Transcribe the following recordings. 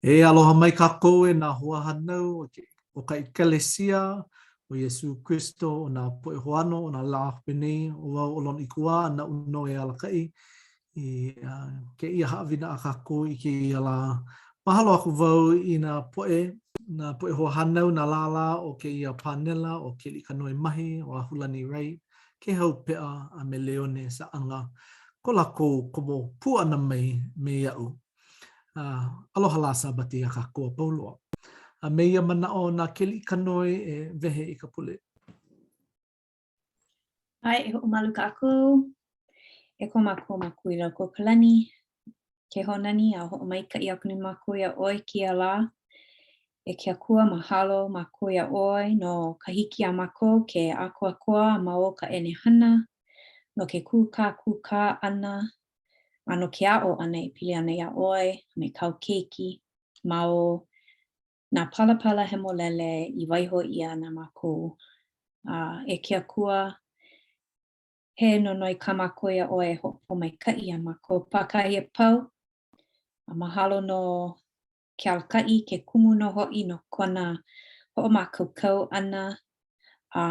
E aloha mai kākou e nā hoahānau o ka ʻEkalesia o Iesū Kristo o nā poʻe hoʻāno o nā lā hope nei, ʻo wau ʻo Lono Ikuwā a naʻu nō e alakaʻi i kēia haʻawina a kākou i kēia lā. Mahalo aku wau i nā poʻe, nā poʻe hoahānau, nā lālā o kēia pānela ʻo Keliʻikanoe Mahi, ʻo Ahulani Wright, Kēhau Peʻa a me Leone Saʻanga, ko lākou komo pū ʻana mai me iaʻu. Uh, aloha lā Sābati iā kākou a pau loa. A me ia manaʻo na Keliʻikanoe e wehe i ka pule. ʻAe, e hoʻomalu kākou. E ko mākou Makua i loko o ka lani, ke hoʻonani a hoʻomaikaʻi aku nei mākou iā ʻoe kēia lā. E ke Akua, mahalo mākou iā ʻoe no ka hiki iā mākou ke ʻākoakoa ma o ka ʻenehana, no ke kūkākūkā ʻana a no ke aʻo ʻana e pili ana iā ʻoe a me kāu keiki ma o nā palapala hemolele i waiho ʻia na mākou. A e ke Akua, he nonoi kā mākou iā ʻoe e hoʻopōmaikaʻi iā mākou pākahi a pau, a mahalo no ke alakaʻi, ke kumu nō hoʻi no kona hoʻomākaukau ʻana a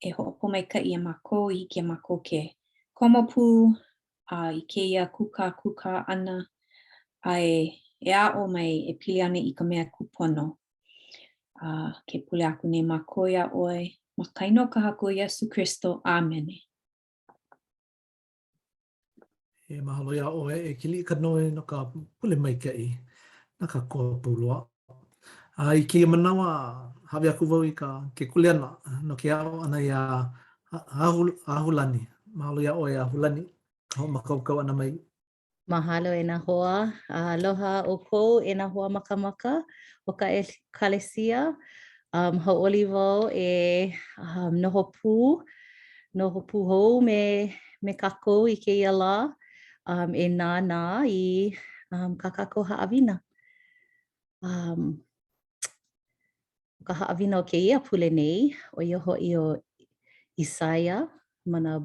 e hoʻopōmaikaʻi iā mākou i hiki iā mākou ke komo pū a i kēia kūkākūkā ʻana a e, e aʻo mai e pili ana i ka mea kūpono. A ke pule aku nei mākou iā ʻoe ma ka inoa o ka Haku Iesū Kristo. ʻĀmene. E mahalo iā ʻoe e Keliʻikanoe no ka pule maikaʻi na kākou a pau loa. A i kēia manawa, hāʻawi aku wau i ka ke kuleana no ke aʻo ʻana iā Ahulani. Mahalo iā ʻoe Ahulani ka hoʻomākaukau ʻana mai. Mahalo e nā hoa. Aloha ʻoukou e nā hoa makamaka o ka ʻekalesia. Um, hauʻoli wau e um, noho pū, noho pū hou me, me kākou i kēia lā um, e nānā i um, kā kākou haʻawina. Um, ka haʻawina o kēia pule nei, ʻo ia hoʻi ʻo Isaia ma nā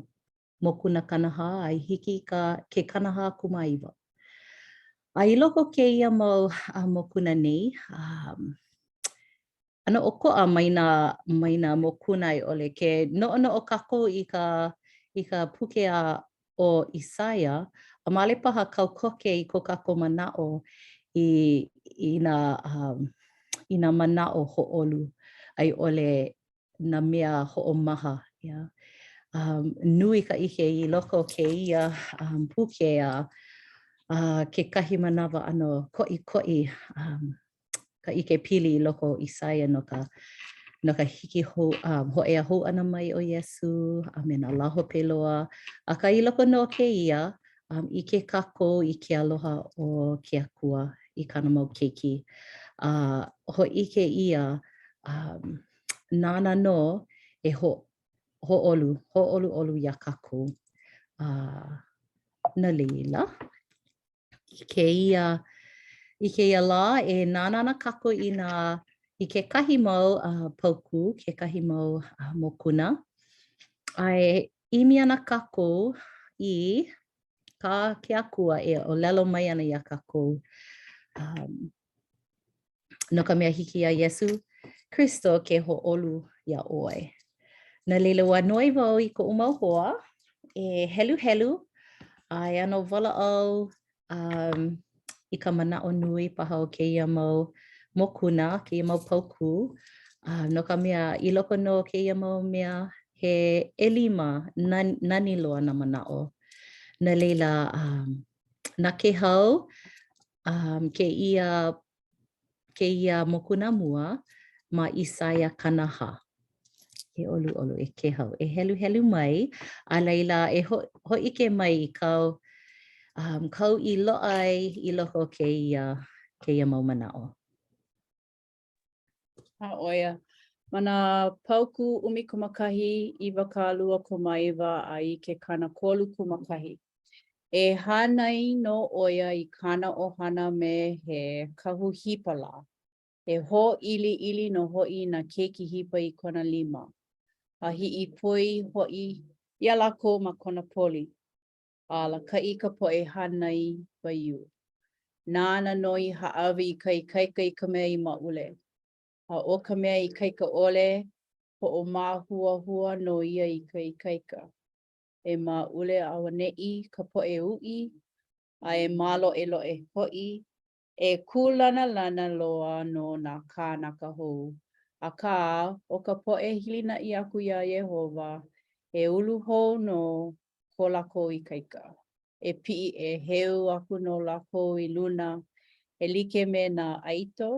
mokuna 40 a i hiki i ka ke 49. A i loko o kēia mau mokuna nei, um, ʻano ʻokoʻa mai nā, mai nā mokuna i ʻole ke noʻonoʻo kākou i ka, i ka puke a ʻo Isaia, a maoli paha kau koke i ko kākou manaʻo i, i nā, um, i nā manaʻo hōʻolu a i ʻole nā mea hoʻomaha, yeah. Um, nui ka ʻike i loko o kēia um, puke a uh, kekahi manawa ʻano koʻikoʻi um, ka ʻike pili i loko o Isaia no ka no ka hiki hou, um, hōʻea hou ʻana mai o Iesū a me nā lā hope loa. Akā i loko nō o kēia, um, ʻike kākou i ke aloha o ke Akua i kāna mau keiki. A uh, hōʻike ʻia um, nāna nō e ho, hōʻolu, hōʻoluʻolu iā kākou. Uh, no laila, i kēia, i kēia lā e nānā ana kākou i nā i kekahi mau uh, paukū, kekahi mau uh, mokuna, a e ʻimi ana kākou i kā ke Akua e ʻōlelo mai ana iā kākou. Um, no ka mea hiki iā Iesū Kristo ke hōʻolu iā ʻoe. No laila, ua noi wau i koʻu mau hoa e heluhelu a e ʻano walaʻau um, i ka manaʻo nui paha o kēia mau mokuna, kēia mau paukū, uh, no ka mea, i loko nō o kēia mau mea, he ʻelima nani, nani loa nā manaʻo. No laila, um, na Kēhau um, kēia, kēia mokuna mua ma Isaia 40. E ʻoluʻolu, e Kēhau, e heluhelu mai, a laila e ho hōʻike mai i kāu, um, kāu i loaʻa ai i loko o kēia, kēia mau manaʻo. A ʻo ia, ma nā paukū 11, 29 a i ke 31. E hānai nō ʻo ia i kāna ʻohana me he kahu hipa lā. E hōʻiliʻili nō hoʻi i nā keiki hipa i kona lima, A hiʻipoi hoʻi iā lākou ma kona poli, a alakaʻi i ka poʻe hānai waiū. Nāna nō i hāʻawi i ka ikaika i ka mea i maʻule, a ʻo ka mea ikaika ʻole, hoʻomāhuahua nō ia i ka ikaika. E maʻule auaneʻi ka poʻe uʻi, a e māloʻeloʻe hoʻi, e kūlanalana loa nō nā kānaka hou. Akā, ʻo ka poʻe hilinaʻi aku iā Iēhova, e ulu hou nō ko lākou ikaika. E piʻi ʻēheu aku nō lākou i luna, e like me nā ʻaeto,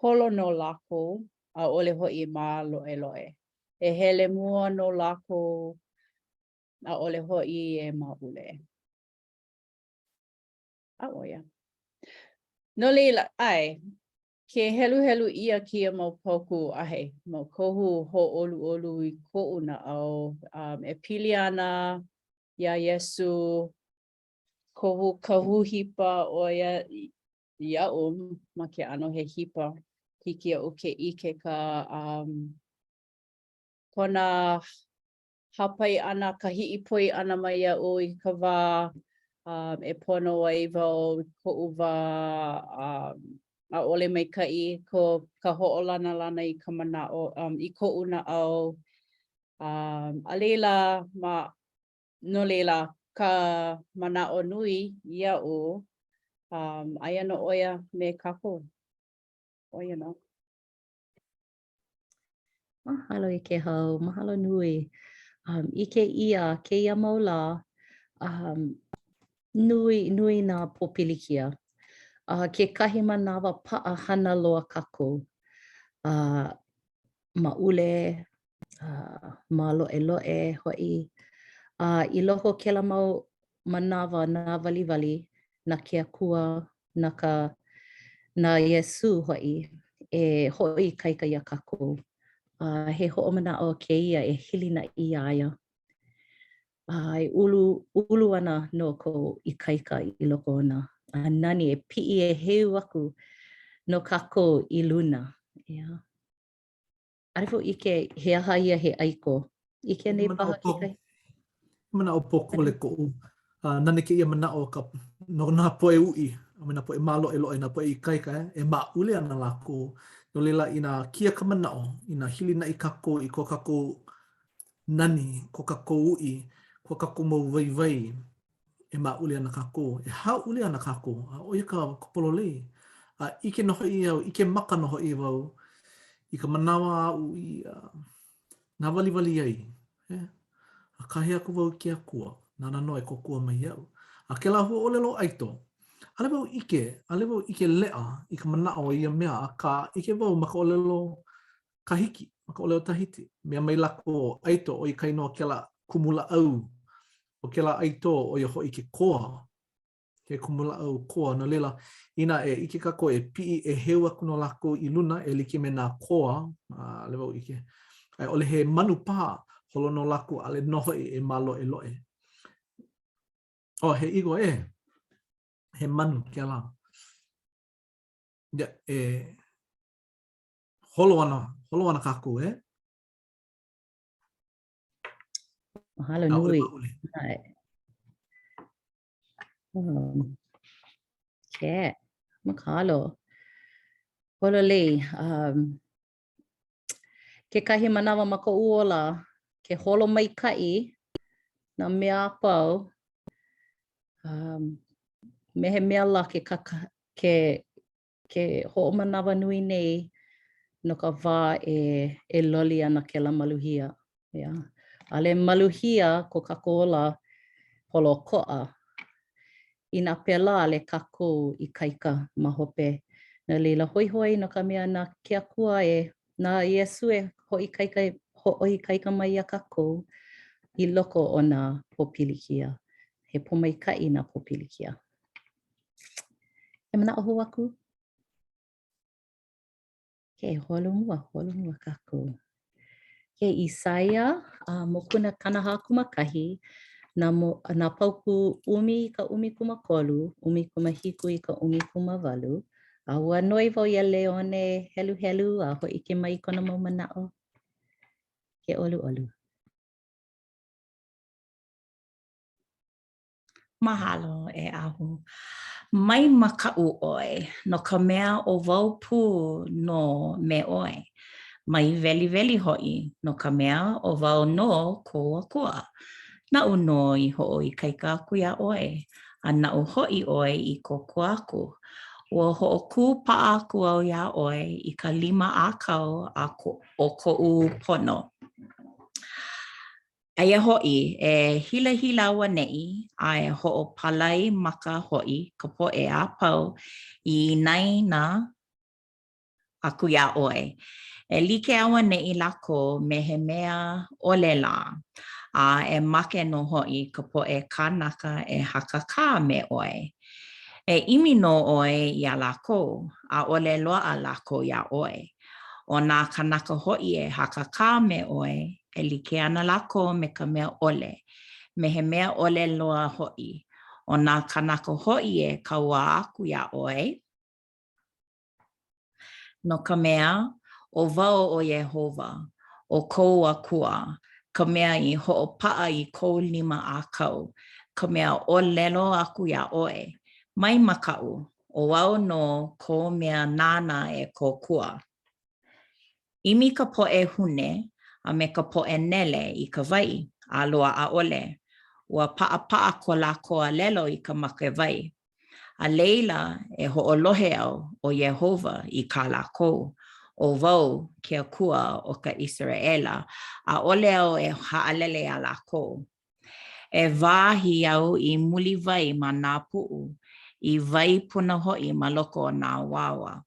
Holo nō lākou, ʻaʻole hoʻi e māloʻeloʻe. E hele mua nō lākou, ʻaʻole hoʻi e maʻule. A ʻo ia. No laila, ʻae, ke heluhelu ʻia kēia mau paukū, ʻae, mau kohu hōʻoluʻolu i koʻu naʻau um, e pili ana iā Iesū, kohu kahu hipa ʻo ia iaʻu ma ke ʻano he hipa, hiki iaʻu ke ʻike ka um, kona hāpai ʻana, ka hiʻipoi ʻana mai iaʻu i ka wā um, e pono ai wau i koʻu wā um, ʻaʻole maikaʻi ko, ka hoʻolanalana i ka manaʻo, um, i koʻu naʻau. Um, a laila, ma No laila, ka manaʻo nui iaʻu, um, aia nō ʻo ia me kākou. ʻO ia nō. Mahalo e Kēhau, mahalo nui. Um, ʻike ʻia kēia mau lā, um, nui, nui nā pōpilikia. Uh, kekahi manawa paʻahana loa kākou. Uh, maʻule, uh, māloʻeloʻe hoʻi. A i loko o kēlā mau manawa nāwaliwali na ke Akua, na ka na Iesū hoʻi e hoʻoikaika iā kākou. A he hoʻomanaʻo kēia e hilinaʻi iā ia. A e ulu, ulu ana nō kou ikaika i loko ona. A nani e piʻi ʻēheu aku nō kākou i luna. Yeah. ʻAʻole wau ʻike he aha ia he ʻaiko. ʻIke nei paha kekahi? Manaʻo pōkole koʻu. Uh, nani kēia manaʻo ka, no nā poʻe uʻi, a me nā poʻe māloʻeloʻe, nā poʻe ikaika, eh, e maʻule ana lākou. No laila, inā kia ka manaʻo, inā hilinaʻi kākou i ko kākou nani, ko kākou uʻi, ko kākou mau waiwai, e maʻule ana kākou, e hāʻule ana kākou, a ʻo ia ka, ka pololei. A ʻike nō hoʻi au, ʻike maka nō hoʻi wau i ka manawa aʻu i uh, nāwaliwali ai. Eh? A kāhea aku wau i ke Akua, nāna nō e kōkua mai iaʻu. A kēlā huaʻōlelo ʻaeto, ʻaʻole wau ʻike, ʻaʻole wau ʻike leʻa i ka manaʻo o ia mea, akā ʻike wau ma ka ʻōlelo Kahiki, ma ka ʻōlelo Tahiti, mea mai lākou ʻo ʻaeto, ʻo ia ka inoa o kēlā kumulāʻau ʻO kēlā ʻaeto, ʻo ia hoʻi ke koa, ke kumulāʻau koa. No laila, inā e ʻike kākou e piʻi ʻēheu aku nō lākou i luna e like me nā koa, ʻaʻole wau ʻike, a i ʻole he manu paha, holo nō lākou, ʻaʻole nō hoʻi e māloʻeloʻe. Oh, he eagle, ē. He manu kēlā. Yeah, e holo ana, holo ana kākou, e? Mahalo nui. ʻAe. Um, ke, mahalo. Pololei. Um, kekahi manawa ma koʻu ola, ke holo maikaʻi nā mea a pau, um, me he mea lā ke, kaka, ke ke hoʻomanawanui nei no ka wā e, e loli ana kēlā maluhia. Yeah. ʻAʻole maluhia ko kākou ola holoʻokoʻa. Inā pēlā, ʻaʻole kākou ikaika ma hope. No laila, hoihoi no ka mea na ke Akua e, na Iesū e hoʻoikaika, hoʻoikaika mai iā kākou i loko o nā pōpilikia. He pōmaikaʻi nā pōpilikia. He manaʻo hou aku? Ke, holomua, holomua kākou. Ke, Isaia, uh, mokuna 41, nā, mo, nā paukū ʻumi i ka ʻumikūmākolu, ʻumikūmāhiku i ka ʻumikūmāwalu. A ua noi wau iā Leone heluhelu a hōʻike mai i kona mau manaʻo. Ke ʻoluʻolu. Mahalo, e Ahu. Mai makaʻu ʻoe, no ka mea, ʻo wau pū nō me ʻoe. Mai weliweli hoʻi, no ka mea, ʻo wau nō kou Akua. Naʻu nō i hoʻoikaika aku iā ʻoe, a naʻu hoʻi ʻoe i kōkua aku. Ua hoʻokūpaʻa aku au iā ʻoe i ka lima ʻākau o koʻu pono. Aia hoʻi, e hilahila auaneʻi, a e hoʻopalai maka hoʻi ka poʻe a pau i inaina aku iā ʻoe, e like auaneʻi lākou me he mea ʻole lā, a e make nō hoʻi ka poʻe kānaka e hakakā me ʻoe. E ʻimi nō ʻoe iā lākou, ʻaʻole loaʻa lākou iā ʻoe. ʻO nā kānaka hoʻi e hakakā me ʻoe, e like ana lākou me ka mea ʻole, me he mea ʻole loa hoʻi. ʻO nā kānaka hoʻi e kauā aku iā ʻoe, no ka mea, ʻo wau ʻo Iēhova, ʻo kou Akua, ka mea i hoʻopaʻa i kou lima ʻākau, ka mea ʻōlelo aku iā ʻoe, Mai makaʻu, ʻo wau nō kou mea nāna e kōkua. ʻImi ka poʻe hune a me ka poʻe nele i ka wai, a loaʻa ʻole. Ua paʻapaʻa ko lākou alelo i ka make wai. A laila e hoʻolohe au ʻo Iēhova i kā lākou, ʻo wau ke Akua o ka ʻIseraʻela, ʻaʻole au e haʻalele iā lākou. E wāhi au i muliwai ma nā puʻu, i wai puna hoʻi ma loko o nā awāwa.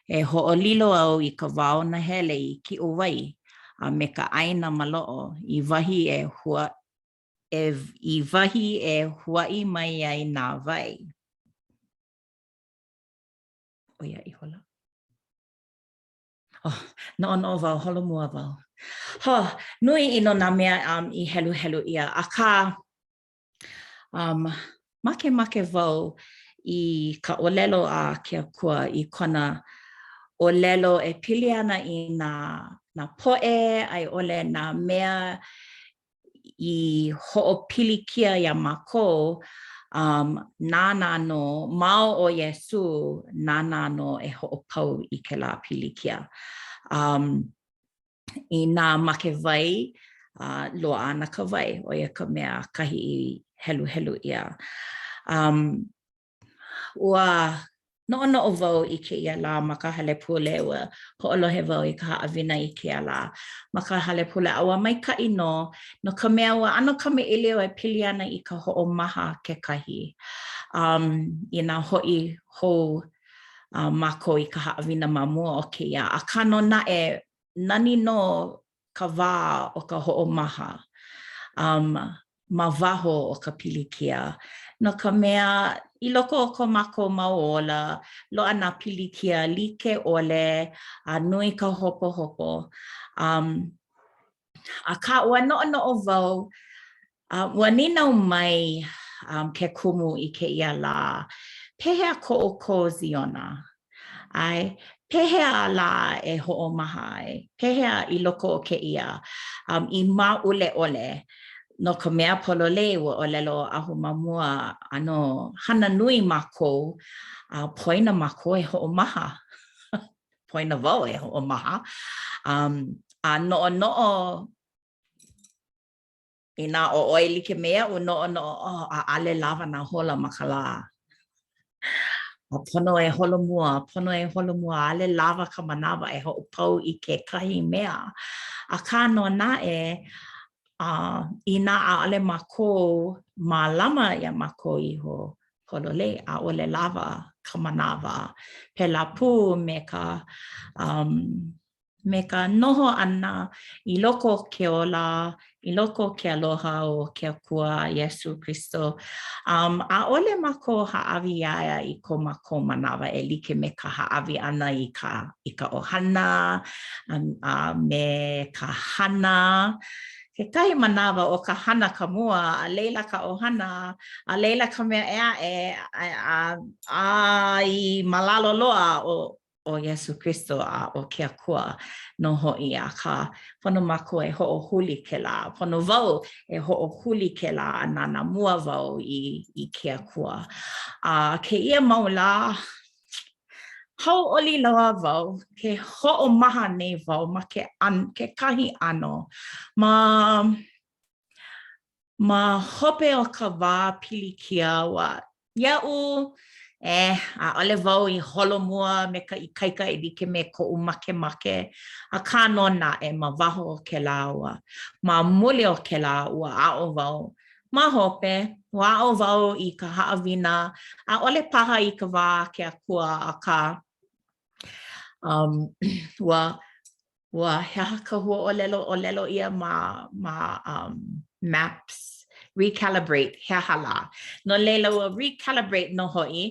E hoʻolilo au i ka wao nahele i kiʻowai, a me ka ʻāina maloʻo i wahi e hua e i wahi e huaʻi mai ai nā wai. ʻO ia ihola. Oh, noʻonoʻo wau, holomua wau. Ho, nui ʻino nā mea um, i heluhelu ʻia, akā, um, makemake wau i ka ʻōlelo a ke Akua i kona ʻōlelo e pili ana i nā, nā poʻe a i ʻole nā mea i hoʻopilikia iā mākou, um, nāna nō, ma o Iesū, nāna nō e hoʻopau i kēlā pilikia. Um, inā make wai, uh, loaʻa ana ka wai, ʻo ia ka mea kahi i heluhelu ʻia. Um, Ua noʻonoʻo wau i kēia lā ma ka hale pule, ua hoʻolohe wau i ka haʻawina i kēia lā ma ka hale pule, a ua maikaʻi nō, no ka mea, ua ʻano kamaʻilio e pili ana i ka hoʻomaha kekahi. Um, inā hoʻi hou uh, mākou i ka haʻawina ma mua o kēia, akā nō naʻe, nani nō ka wā o ka hoʻomaha um, ma waho o ka pilikia. No ka mea, i loko o ko mākou mau ola, loaʻa nā pilikia like ʻole a nui ka hopohopo. Um, akā, ua noʻonoʻo wau, uh, ua nīnau mai um, ke kumu i kēia lā, pehea ko ʻoukou Ziona? ʻAe, pehea lā e hoʻomaha ai? Pehea i loko o kēia um, i maʻule ʻole? No ka mea pololei, ua ʻōlelo ʻo Ahu ma mua, ʻano hana nui mākou, a poina mākou e hoʻomaha. Poina wau e hoʻomaha. Um, a noʻonoʻo Inā ʻo ʻoe like me aʻu, noʻonoʻo, oh, ʻaʻale lawa nā hola ma ka lā. A pono e holomua, pono e holomua, ʻaʻale lawa ka manawa e hoʻopau i kekahi mea. Akā nō naʻe, uh, inā ʻaʻole mākou mālama iā mākou iho, pololei, ʻaʻole lawa ka manawa. Pēlā pū me ka um, me ka noho ʻana i loko o ke ola, i loko o ke aloha o ke Akua Iesū Kristo. Um, ʻaʻole mākou hāʻawi iā ia i ko mākou manawa e like me ka hāʻawi ʻana i ka, i ka ʻohana a, a me ka hana. Kekahi manawa ʻo ka hana ka mua, a laila ka ʻohana, a laila ka mea ʻē aʻe, a, a, a i ma lalo loa o. ʻo Iesū Kristo a ʻo ke Akua nō hoʻi, akā, pono mākou e hoʻohuli kēlā, pono wau e hoʻohuli kēlā a nānā mua wau i, i ke Akua. A kēia mau lā, hauʻoli loa wau ke hoʻomaha nei wau ma ke an, kekahi ʻano ma Ma hope o ka wā pilikia, ua, iaʻu, eh, ʻaʻole wau i holomua me ka ikaika e like me koʻu makemake, akā nō naʻe ma waho o kēlā ua, ma muli o kēlā ua aʻo wau. Ma hope, ua aʻo wau i ka haʻawina, ʻaʻole paha i ka wā a ke Akua, akā, um, ua Ua, he aha ka huaʻōlelo ʻōlelo ʻia ma, ma um, maps? Recalibrate, he aha lā. No laila, ua recalibrate nō hoʻi,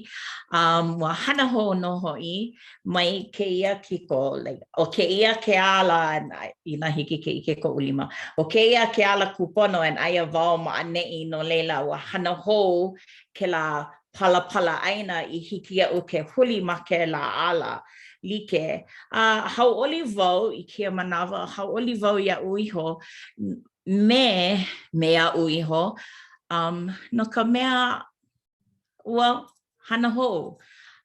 um, ua hana hou nō hoʻi mai kēia kiko, like, ʻo kēia ke ala, inā hiki ke ʻike koʻu lima, ʻo kēia ke ala kūpono and aia wau ma ʻaneʻi, no laila, ua hana hou kēlā palapala ʻāina i hiki iaʻu ke huli ma kēlā ala like. A hauʻoli wau i kēia manawa, hauʻoli wau iaʻu iho me me aʻu iho, um, no ka mea, ua hana hou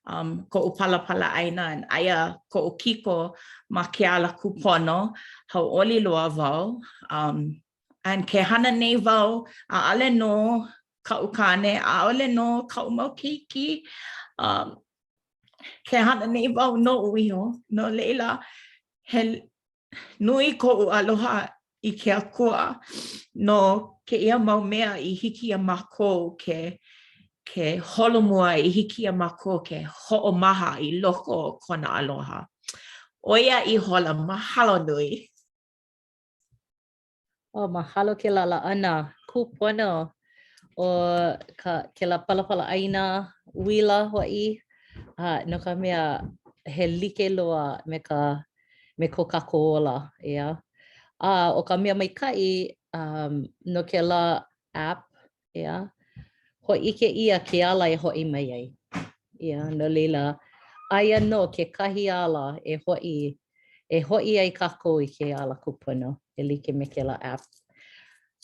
um, koʻu palapala ʻāina, and aia koʻu kiko ma ke ala kūpono, hauʻoli loa wau. Um, and ke hana nei wau, ʻaʻole no kaʻu kāne, ʻaʻole no kaʻu mau keiki. Um, ke hana nei wau noʻu iho, no laila, he nui koʻu aloha i ke Akua no kēia mau mea i hiki iā mākou ke ke holomua, i hiki iā mākou ke hoʻomaha i loko o kona aloha. ʻO ia ihola, mahalo nui. Oh, mahalo kēlā laʻana. Kūpono ʻo ka kēlā palapala ʻāina uila hoʻi, a no ka mea, he like loa me ka me ko kākou ola, ʻeā. A ʻo ka mea maikaʻi um, no kēlā app, ʻeā, hōʻike ʻia ke ala e hoʻi mai ai. ʻEā, no laila, aia nō kekahi ala e hoʻi, e hoʻi ai kākou i ke ala kūpono e like me kēlā app.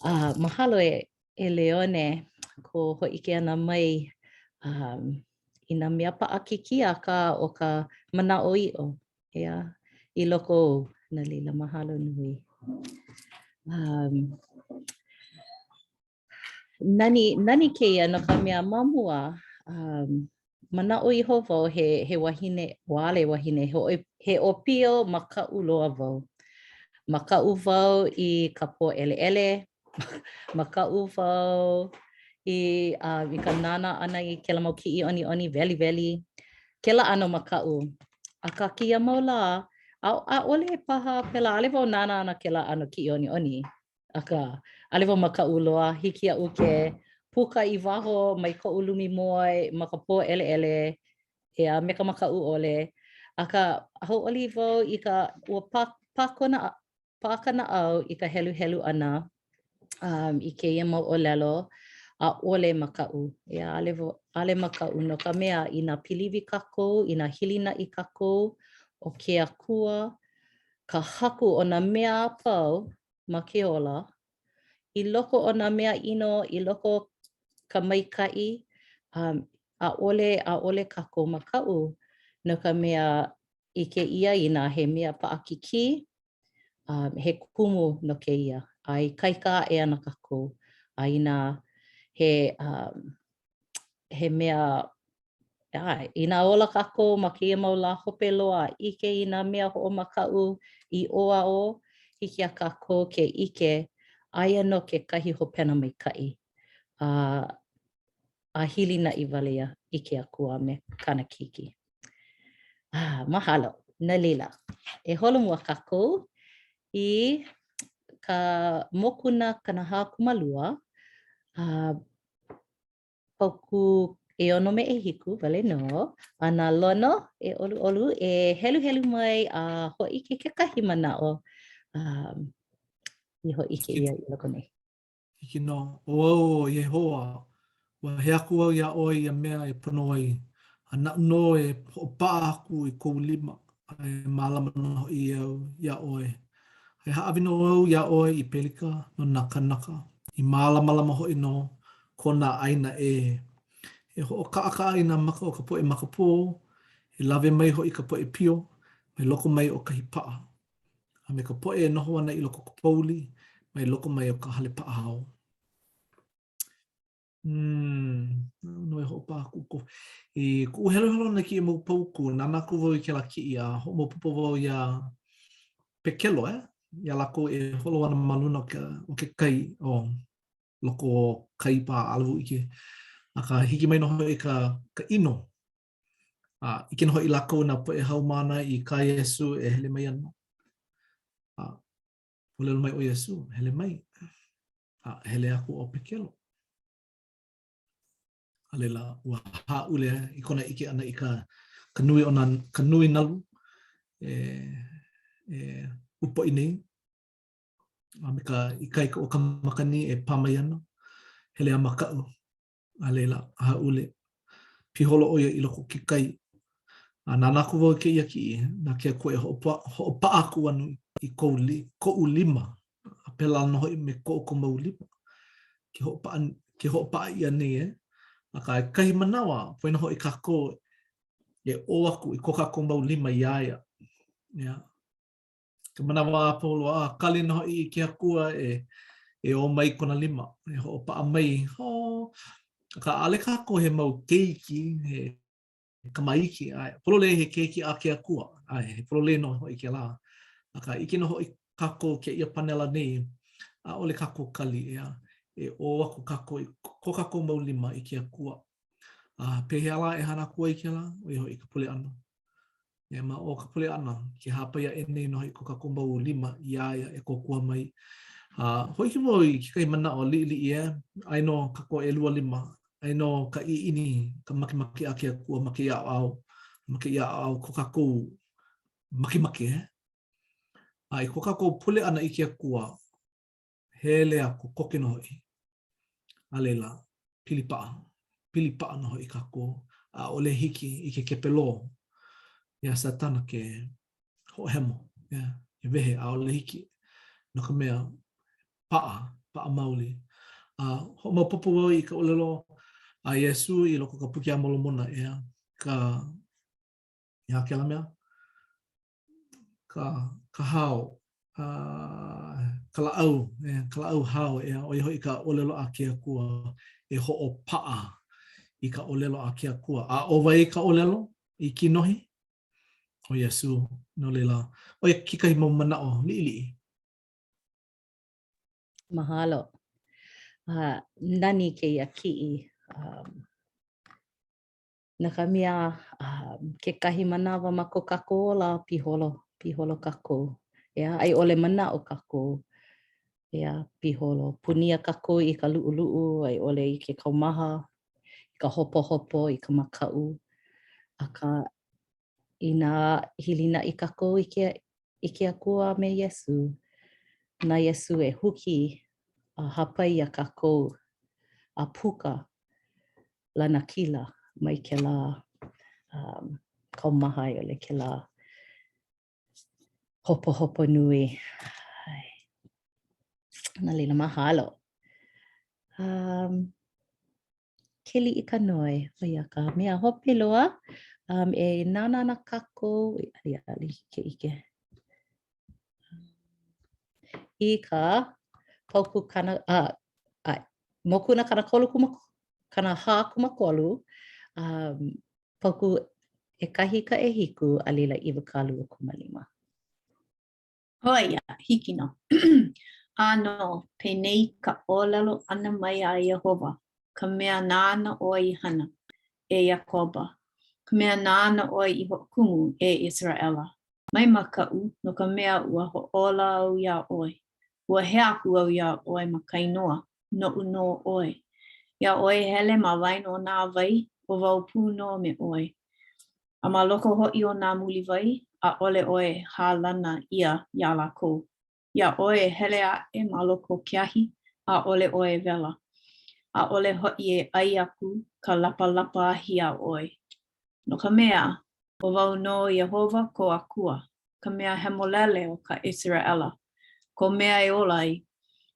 Uh, mahalo e, e Leone kou hōʻike ʻana mai um, i nā mea paʻakikī akā ʻo ka manaʻoʻiʻo, ʻeā, i loko ou, no laila mahalo nui. Um, nani, nani kēia no ka mea ma mua, um, manaʻo iho wau he, he wahine, ʻaʻole wahine, he, he ʻōpio makaʻu loa wau. Makaʻu wau i ka pōʻeleʻele, makaʻu wau i, uh, i ka nānā ʻana i kēlā mau kiʻi ʻoniʻoni weliweli, kēlā ʻano makaʻu. Akā kēia mau lā, ʻaʻole paha pēlā, ʻaʻole wau nānā ana kēlā ʻano kiʻi ʻoniʻoni. Akā, ʻaʻole wau makaʻu loa, hiki iaʻu ke puka i waho mai koʻu lumi moe ma ka pōʻeleʻele, ʻeā, me ka makaʻu ʻole. Akā, hauʻoli wau i ka, ua pā, pā kona, pā ka naʻau i ka heluhelu ʻana um, i kēia mau ʻōlelo, ʻaʻole makaʻu, ʻeā, ʻaʻole, ʻaʻole makaʻu no ka mea, inā piliwi kākou, inā hilinaʻi kākou, ʻo ke Akua ka haku o nā mea a pau ma ke ola, i loko o nā mea ʻino, i loko o ka maikaʻi, um, ʻaʻole, ʻaʻole kākou makaʻu, no ka mea, ʻike ʻia inā he mea paʻakikī, um, he kumu no kēia, a ikaika aʻe ana kākou, a inā he, um, he mea ʻAe, inā ola kākou ma kēia mau lā hope loa a ʻike i nā mea hoʻomakaʻu i ʻō a ʻō, hiki iā kākou ke ʻike aia nō kekahi hopena maikaʻi a, a hilinaʻi wale ia i ke Akua a me kāna keiki. Ah, mahalo. No laila, e holomua kākou i ka mokuna 42, a paukū ʻeono me ʻehiku wale nō, a na Lono e ʻoluʻolu e heluhelu mai a hōʻike kekahi manaʻo um, i hōʻike ʻia i loko nei. Hiki nō, ʻo au ʻo Iēhova, ua hea aku au iā ʻoe ia mea e pono ai, a naʻu nō e hoʻopaʻa aku i kou lima. A e mālama nō hoʻi au iā ʻoe. A e hāʻawi nō au iā ʻoe i pelika no nā kānaka, i mālamalama hoʻi no ko nā ʻāina ʻē. E hoʻokaʻakaʻa i nā maka o ka poʻe makapō, e lawe mai hoʻi i ka poʻe pio mai loko mai o kahi paʻa, a me ka poʻe e noho ana i loko o ka pouli, mai loko mai o ka hale paʻahao. Hmm, no e hoʻopā aku. I kuʻu heluhelu ʻana i kēia mau paukū, nānā aku wau i kēlā kiʻi a hoʻomaopopo wau iā Pekelo, eh? Iā lākou e holo ana ma luna o ke, o ke kai, o loko kai paha, ʻaʻole wau ʻike. Akā, hiki mai nō hoʻi ka, ka ʻino. A ʻike nō hoʻi lākou nā poʻe haumāna i kā Iesū e hele mai ana. A ʻōlelo mai ʻo Iesū, hele mai. A hele aku ʻo Pekelo. A laila, ua hāʻule i kona ʻike ʻana i ka, ka nui o nā, ka nui nalu e, e ʻupoʻi nei, a me ka ikaika o ka makani e pā mai ana, hele a makaʻu. A laila, hāʻule, piholo ʻo ia i loko o ke kai. A nānā aku wau i kēia kiʻi, na ke Akua e hoʻopaʻa aku ana i kou li, koʻu lima, a pēlā nō hoʻi me ko ʻoukou mau lima, ke hoʻopaʻa, ke hoʻopaʻa ʻia nei, e. Akā, i kahi manawa, poina hoʻi kākou e ʻō aku i ko kākou mau lima iā ia. Yeah. Ka manawa a pau loa, a kali nō hoʻi i ke Akua e, e ʻō mai kona lima, e hoʻopaʻa mai. Oh, akā, ʻaʻole kākou he mau keiki, he kamaiki, ʻae, pololei he keiki a ke Akua, ʻae, he pololei nō hoʻi kēlā. Akā, ʻike nō hoʻi kākou kēia panela nei, ʻaʻole kākou kali, ʻeā, e ʻō aku kākou i ko kākou mau lima i ke Akua. A pehea lā e hana aku ai kēlā? ʻO ia hoʻi ka pule ʻana. E ma o ka pule ʻana, ke hāpai aʻe nei nō hoʻi ko kākou mau lima iā ia e kōkua mai. A hōʻike wau i kekahi manaʻo liʻiliʻi e, aia nō kākou ʻelua lima, aia nō ka ʻiʻini, ka makemake a ke Akua ma kēia ʻaoʻao, ma kēia ʻaoʻao ko kākou makemake, e. A i ko kākou pule ʻana i ke Akua, hele a kokoke nō hoʻi. A laila, pili paʻa, pili paʻa nō hoʻi kākou. ʻAʻole hiki i ke kepelō iā Sātana ke hoʻohemo, yeah, ke wehe, ʻaʻole hiki. No ka mea, paʻa, paʻa maoli. A hoʻomaopopo wau i ka ʻōlelo a Iesū i loko o ka puke a Molomona, ʻeā, ka, he aha kēlā mea? Ka, ka hao, uh, ka lāʻau, eh, ka lāʻau hao, ʻeā, ʻo ia hoʻi ka ʻōlelo a ke Akua e hoʻopaʻa i ka ʻōlelo a ke Akua. A ʻo wai ka ʻōlelo i kinohi? ʻO Iesū. No laila, ʻo ia kekahi mau manaʻo liʻiliʻi. Mahalo. Uh, nani kēia kiʻi. Um, No ka mea, um, kekahi manawa ma ko kākou ola, piholo, piholo kākou. ʻEā, a i ʻole manaʻo kākou. ʻEā, piholo. Punia kākou i ka luʻuluʻu, a i ʻole i ke kaumaha, i ka hopohopo, i ka makaʻu. Akā, inā hilinaʻi kākou i ke, i ke Akua a me Iesū, na Iesū e huki a hāpai iā kākou a puka lanakila mai kēlā um, kaumaha a i ʻole kēlā hopohopo nui. Ai. No laila, mahalo. Um, Keliʻikanoe, ʻo ia ka mea hope loa um, e nānā ana kākou, ia, ke ʻike, i ka paukū kana, uh, uh, mokuna 30 kuma, 43, um, paukū ʻekahi i ka ʻehiku, a laila 25. ʻO ia, hiki nō. ʻĀnō, penei ka ʻōlelo ʻana mai a Iēhova, ka mea nāna ʻoe i hana, e Iakoba, ka mea nāna ʻoe i hoʻokumu, e ʻIseraʻela, Mai makaʻu, no ka mea, ua hoʻōla au iā ʻoe. Ua hea aku au iā ʻoe ma ka inoa, noʻu nō ʻoe. Iā ʻoe e hele ma waena o nā wai, ʻo wau pū nō me ʻoe. A ma loko hoʻi o nā muliwai, ʻaʻole ʻoe e hālana ʻia iā lākou. Iā ʻoe e hele aʻe ma loko o ke ahi, ʻaʻole ʻoe e wela. ʻAʻole hoʻi e ʻai aku ka lapalapa ahi iā ʻoe. No ka mea, ʻO wau nō Iēhova kou Akua, ka Mea Hemolele o ka ʻIseraʻela, kou mea e ola ai,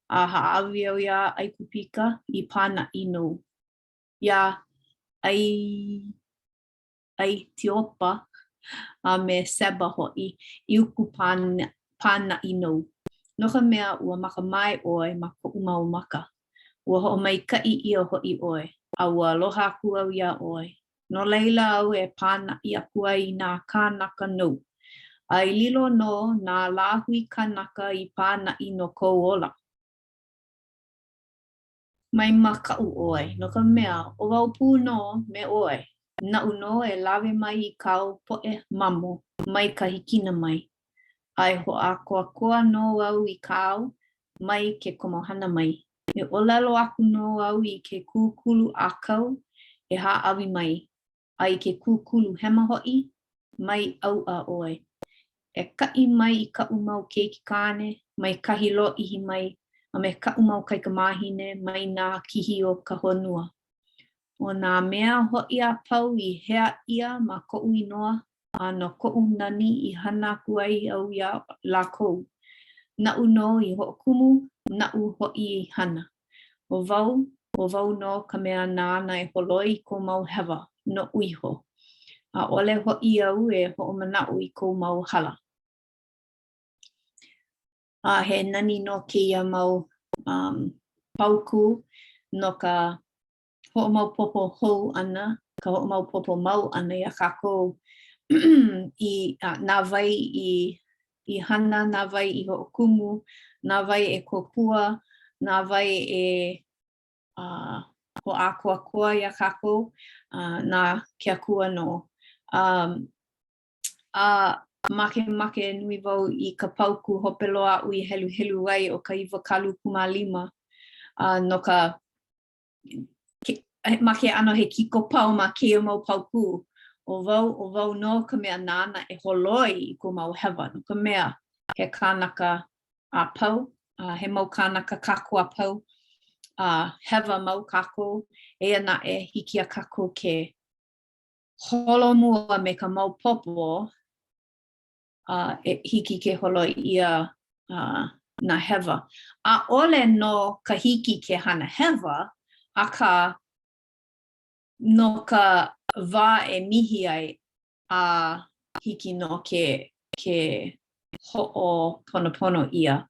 a hāʻawi au iā ʻAigupita i pānaʻi nou, iā ʻAitiopa a me Seba hoʻi i uku pānaʻi nou, no ka mea, ua makamae ʻoe ma koʻu mau maka, ua hoʻomaikaʻi ʻia hoʻi ʻoe, a ua aloha aku au iā ʻoe. No laila au e pānaʻi aku ai i nā kānaka nou, a e lilo nō nā lāhui kanaka i pānaʻi no kou ola. Mai makaʻu ʻoe, no ka mea, ʻo wau pū nō me ʻoe, naʻu nō e lawe mai i kāu poʻe mamo mai ka hikina mai, a e hoʻākoakoa nō au i kāu mai ke komohana mai. E ʻōlelo aku nō au i ke kūkulu ʻākau e hāʻawi mai, a i ke kūkulu hema hoʻi, mai ʻauʻa ʻoe. E kaʻi mai i kaʻu mau keiki kāne mai kahi lōʻihi mai, a me kaʻu mau kaikamāhine mai nā kihi o ka honua. ʻO nā mea hoʻi a pau i hea ʻia ma koʻu inoa, a no koʻu nani i hana aku ai au iā lākou, naʻu nō i hoʻokumu, naʻu hoʻi i hana. ʻO wau, ʻo wau nō ka mea nāna e holoi i kou mau hewa noʻu iho. ʻAʻole hoʻi au e hoʻomanaʻo i kou mau hala. A he nani nō kēia mau um, paukū no ka hoʻomaopopo hou ʻana, ka hoʻomaopopo mau ʻana iā kākou i uh, na wai i i hana, na wai i hoʻokumu, na wai e kōkua, na wai e uh, hoʻākoakoa iā kākou, uh, na ke Akua nō. Um, a makemake nui wau i ka paukū hope loa aʻu i heluhelu ai ʻo ka 25, uh, no ka ma ke ʻano he kiko pau ma kēia mau paukū, ʻo wau, ʻo wau nō ka mea nāna e holoi i kou mau hewa, no ka mea, he kānaka a pau, a he mau kānaka kākou a pau, a hewa mau kākou, eia naʻe, hiki iā kākou ke holomua me ka maopopo a e hiki ke holoi ʻia uh, nā hewa. ʻAʻole nō ka hiki ke hana hewa, akā no ka wā e mihi ai a hiki nō ke, ke hoʻoponopono ʻia.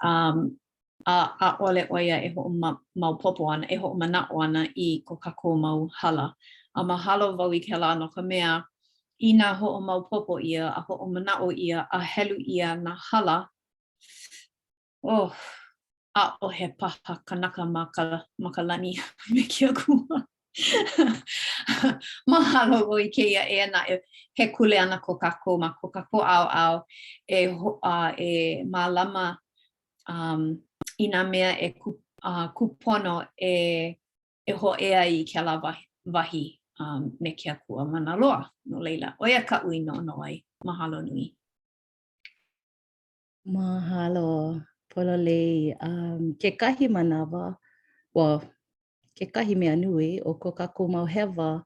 Um, a ʻaʻole ʻo ia e hoʻomaopopo ana, e hoʻomanaʻo ana i ko kākou mau hala. A mahalo wau i kēlā no ka mea, inā hoʻomaopopo ʻia a hoʻomanaʻo ʻia a helu ʻia nā hala, oh, ʻaʻohe paha kanaka ma ka, ma ka lani me ke Akua. Mahalo wau i kēia, eia naʻe, he kuleana ko kākou ma ko kākou ʻaoʻao e, ho, uh, e mālama um, i nā mea e kū, uh, kūpono e, e hōʻea i kēlā wahi, wahi um, me ke Akua mana loa. No laila, ʻo ia kaʻu i noʻonoʻo ai. Mahalo nui. Mahalo, pololei. Um, kekahi manawa, well, kekahi mea nui ʻo ko kākou mau hewa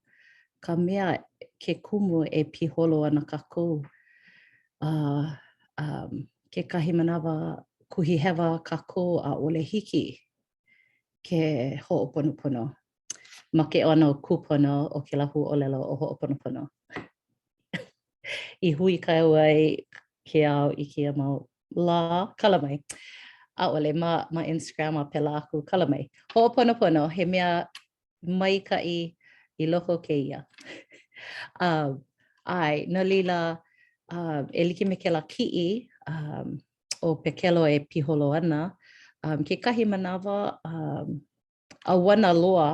ka mea ke kumu e piholo ana kākou. Uh, um, kekahi manawa kuhihewa kākou ʻaʻole hiki ke hoʻoponopono. Ma ke ʻano kūpono o kēlā huaʻōlelo ʻo hoʻoponopono. I huikau ai ke ao i kēia mau lā, kala mai. ʻAʻole, ma, ma Instagram a pēlā aku, kala mai. Hoʻoponopono, he mea maikaʻi i loko o kēia. Um, ʻae, no laila, um, e like me kēlā kiʻi, um, ʻo Pekelo e piholo ana, um, kekahi manawa, um, ʻauana loa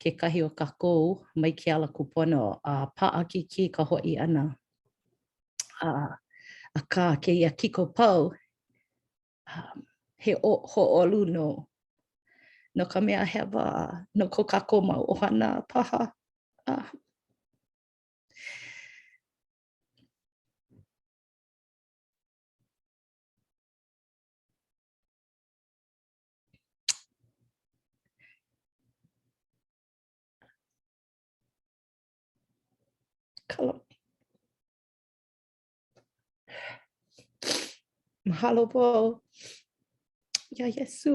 kekahi o kākou mai ke ala kūpono a paʻakikī ka hoʻi ʻana. A, akā, kēia kiko pau, um, he hōʻolu nō no ka mea hewa, no ko kākou mau ʻohana paha. Uh. Kala mai. Mahalo wau iā Iesū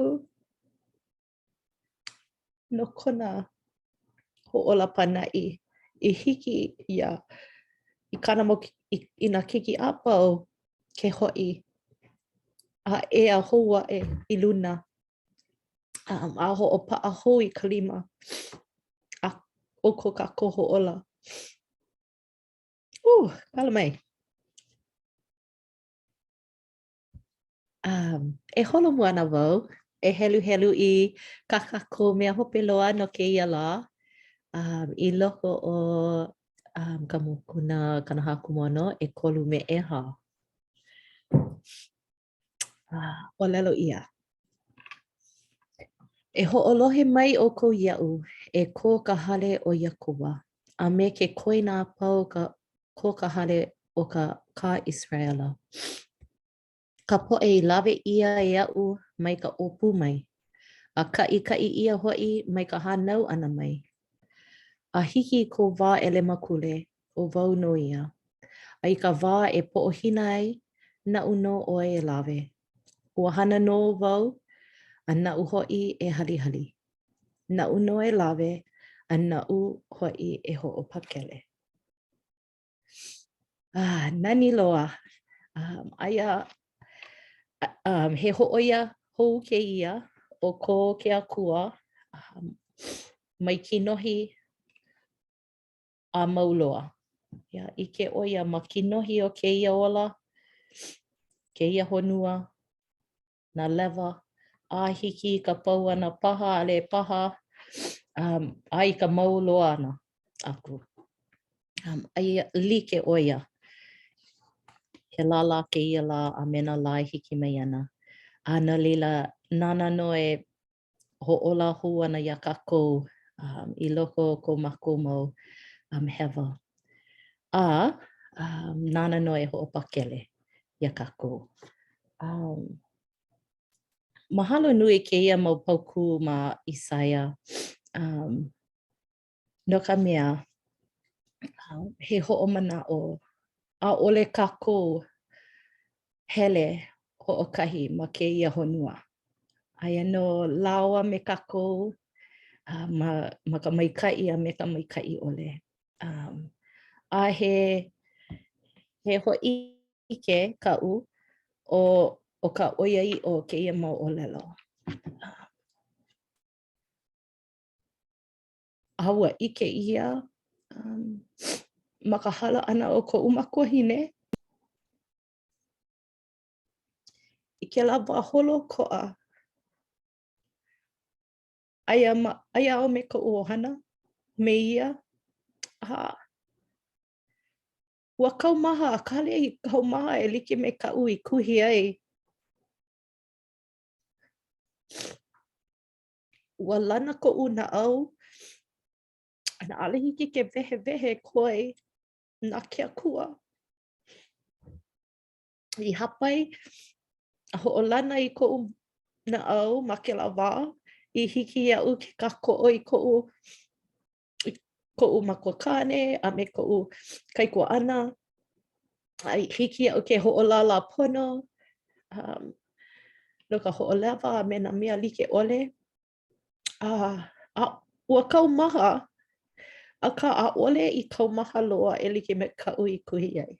no kona hoʻōla pānaʻi i hiki iā i kāna mau i, i nā keiki a pau ke hoʻi a ea hou aʻe i luna um, a hoʻopaʻa hou i ka lima a o ko kākou hoʻōla. Uh, kala mai. Um, e holomua ana wau e heluhelu i kā kākou mea hope loa no kēia lā um, i loko o um, ka mokuna 46, ʻekolu me ʻehā. Uh, ʻōlelo ʻia. E hoʻolohe mai ʻoukou iaʻu, e ko ka hale o Iakoba, a me ke koena a pau ka, ko ka hale o ka kā ʻIseraʻela. Ka poʻe i lawe ʻia e aʻu mai ka ʻōpū mai, a kaʻikaʻi ʻia hoʻi mai ka hānau ʻana mai. A hiki i kou wā ʻelemakule, ʻo wau nō ia. A i ka wā e poʻohina ai, naʻu nō ʻoe e lawe. Ua hana nō wau, a naʻu hoʻi e halihali. Naʻu nō e lawe, a naʻu hoʻi e hoʻopakele. Ah, nani loa. Um, aia, um, he hōʻoia hou kēia o ko ke Akua um, mai kinohi a mau loa. Ia, ʻike ʻo ia ma kinohi o kēia ola, kēia honua, nā lewa, a hiki i ka pau ʻana paha, ʻaʻole paha, um, a i ka mau loa ʻana aku. Um, aia like ʻo ia. Kēlā lā kēia lā a me nā lā e hiki mai ana. A no laila, nāna nō e hoʻōla hou ana iā kākou um, i loko o ko mākou mau um, hewa. A um, nāna nō e hoʻopakele iā kākou. Um, mahalo nui kēia mau paukū ma ʻIsaia um, no ka mea, um, he hoʻomanaʻo, ʻaʻole kākou hele hoʻokahi ma kēia honua. Aia nō lāua me kākou uh, ma, ma ka maikaʻi a me ka maikaʻi ʻole. Um, a he, he hōʻike kaʻu o, o ka ʻoiaʻiʻo o kēia mau ʻōlelo. A ua ʻike ʻia um, ma ka hala ʻana o koʻu makuahine i kēlā wā holoʻokoʻa aia, ma, aia au me koʻu ʻohana, me ia, a ua kaumaha, ʻaʻole i kaumaha e like me kaʻu i kuhi ai. Ua lana koʻu naʻau, a ʻaʻole hiki ke wehewehe koe na ke Akua. I hāpai a hoʻolana i koʻu naʻau ma kēlā wā i hiki iaʻu ke kākoʻo i koʻu i koʻu makuakāne a me koʻu kaikuaʻana a i hiki iaʻu ke hoʻolālā pono um, no ka hoʻolewa a me nā mea like ʻole. A, a ua kaumaha, akā ʻaʻole i kaumaha loa e like me kaʻu i kuhi ai.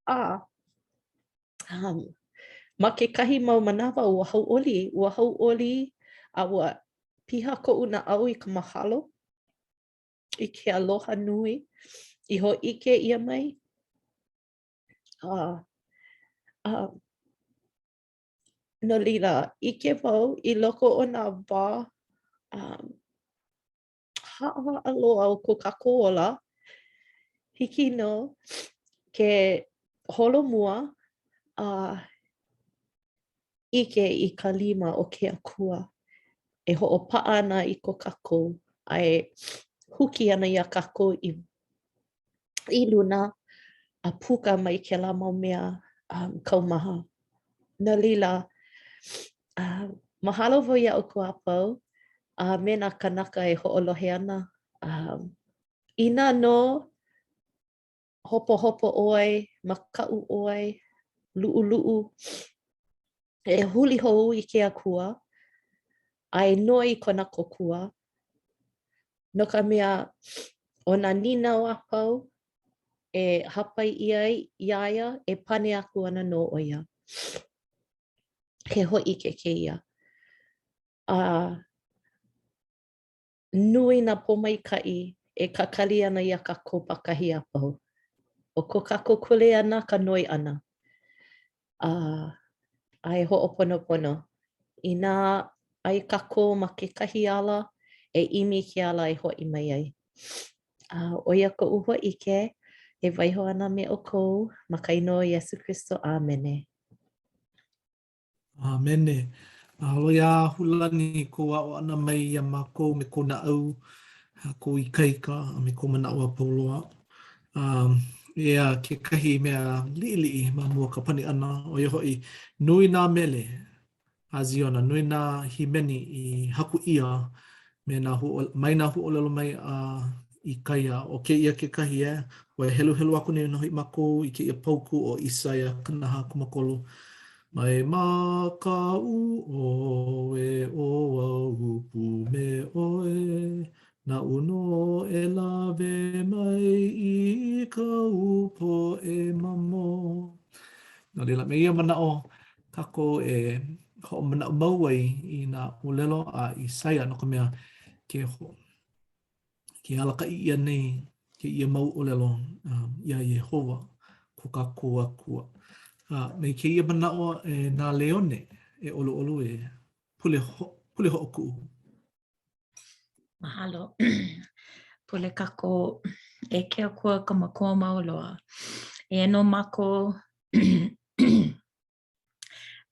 A um, ma kekahi mau manawa ua hauʻoli, ua hauʻoli a ua piha koʻu naʻau i ka mahalo i ke aloha nui i hōʻike ʻia mai. A, a, no laila, ʻike wau i loko o nā wā um, haʻahaʻa loa o ko kākou ola, hiki nō ke holomua a ʻike i ka lima o ke Akua e hoʻopaʻa ana i ko kākou a e huki ana iā kākou i i luna a puka mai kēlā mau mea um, kaumaha. No laila, uh, mahalo wau iā ʻoukou a pau a me nā kānaka e hoʻolohe ana. Um, inā nō. hopohopo ʻoe, makaʻu ʻoe, luʻuluʻu, e huli hou i ke Akua, a e noi i kona kōkua, no ka mea, ʻo nā nīnau a pau e hāpai ʻia ai iā ia, e pane aku ana nō ʻo ia. He hōʻike kēia. A nui nā pōmaikaʻi e kakali ana iā kākou pākahi a pau. ʻO ko kākou kuleana ka noi ʻana. A, a e hoʻoponopono. Inā aia kākou ma kekahi ala, e ʻimi i ke ala e hoʻi mai ai. A ʻo ia koʻu hōʻike e waiho ana me ʻoukou ma ka inoa o Iesū Kristo. ʻĀmene. ʻĀmene. Mahalo iā Hulani i kou aʻo ʻana mai iā mākou me kou naʻau, kou ikaika, a me kou manaʻo a pau loa. Um, ʻeā, kekahi mea liʻiliʻi ma mua o ka pani ʻana, ʻo ia hoʻi, nui nā mele a Ziona, nui nā hīmeni i haku ʻia me nā hu, mai nā huaʻōlelo mai a ʻIkaia. ʻO kēia kekahi, e, ua heluhelu aku nei nō hoʻi mākou i kēia paukū o ʻIsaia 43, Mai makaʻu ʻoe, ʻo au pū me ʻoe, naʻu nō e lawe mai i kāu poʻe mamo. No laila, me ia manaʻo kākou e hoʻomanaʻo mau ai i nā ʻōlelo a ʻIsaia no ka mea, ke ke alakaʻi ʻia nei kēia mau ʻōlelo iā Iēhova ko kākou Akua. A me kēia manaʻo e Nāleone e ʻoluʻolu e pule, ho, pule hoʻokuʻu. Mahalo. Pule kākou e ke Akua ka Makua mau loa. Eia nō mākou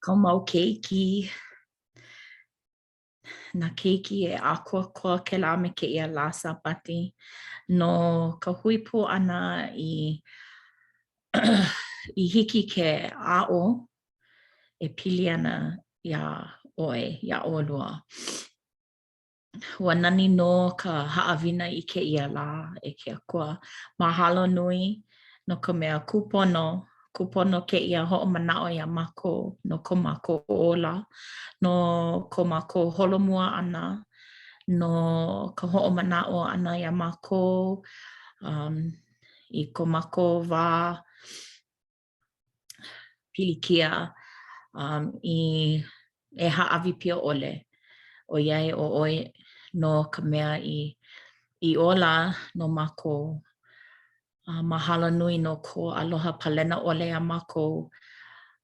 kāu mau keiki nā keiki e ʻākoakoa kēlā me kēia lā Sābati no ka hui pū ʻana i i hiki ke aʻo e pili ana iā ʻoe, iā ʻolua. Ua nani nō ka haʻawina i kēia lā e ke Akua. Mahalo nui no ka mea kūpono, kūpono kēia hoʻomanaʻo iā mākou no ko mākou ola, no ko mākou holomua ʻana, no ka hoʻomanaʻo ʻana iā mākou um, i ko mākou wā pilikia um, i e hāʻawi pio ʻole, ʻoiai ʻo ʻoe nō ka mea i, i ola no mākou. A mahalo nui no kou aloha palena ʻole iā mākou.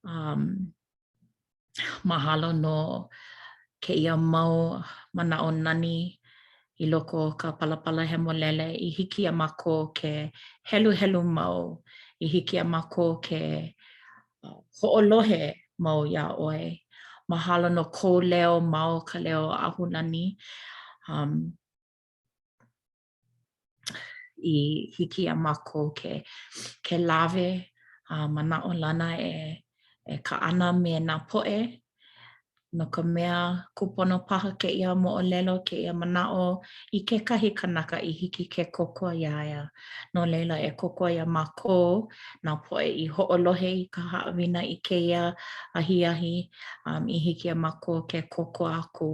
Um, Mahalo no kēia mau manaʻo nani i loko o ka Palapala Hemolele i hiki iā mākou ke heluhelu mau, i hiki iā mākou ke hoʻolohe mau iā ʻoe. Mahalo no kou leo ma o ka leo ʻAhulani. Um, i hiki iā mākou ke, ke lawe a manaʻolana e, e kaʻana me nā poʻe no ka mea kūpono paha kēia moʻolelo, kēia manaʻo i kekahi kanaka i hiki ke kōkua iā ia. No laila, e kōkua iā mākou, nā poʻe i hoʻolohe i ka haʻawina i kēia ahiahi, um, i hiki iā mākou ke kōkua aku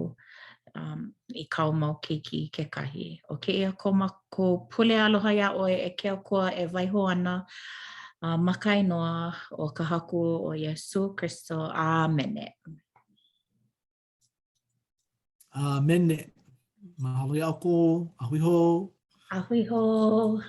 um, i kāu mau keiki kekahi. ʻO kēia ko mākou pule aloha iā ʻoe e ke Akua e waiho ana uh, ma ka inoa o ka Haku ʻo Iesū Kristo. ʻĀmene. ʻĀmene. Mahalo iā ʻoukou. A hui hou. A hui hou.